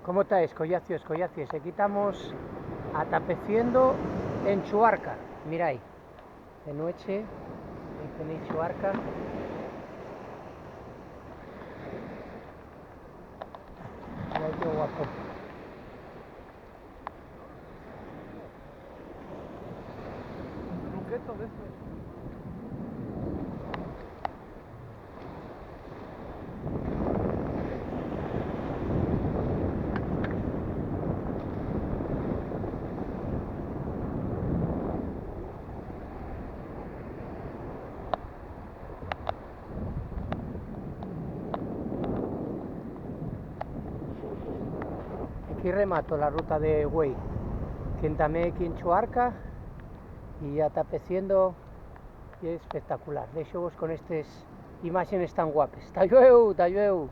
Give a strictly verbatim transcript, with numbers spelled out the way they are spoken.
¿Cómo ta, escollacios, escollacies? Equí tamos atapeciendo en Chuarca. Mirai, de nueche, ahí tenéis Chuarca. Mirai qué guapo. Aquí remato la ruta de güei, que entamé aquí en Chuarca y ya ta peciendo, y es espectacular. Déxovos con estes imáxenes tan guapes. Ta llueu, ta llueu.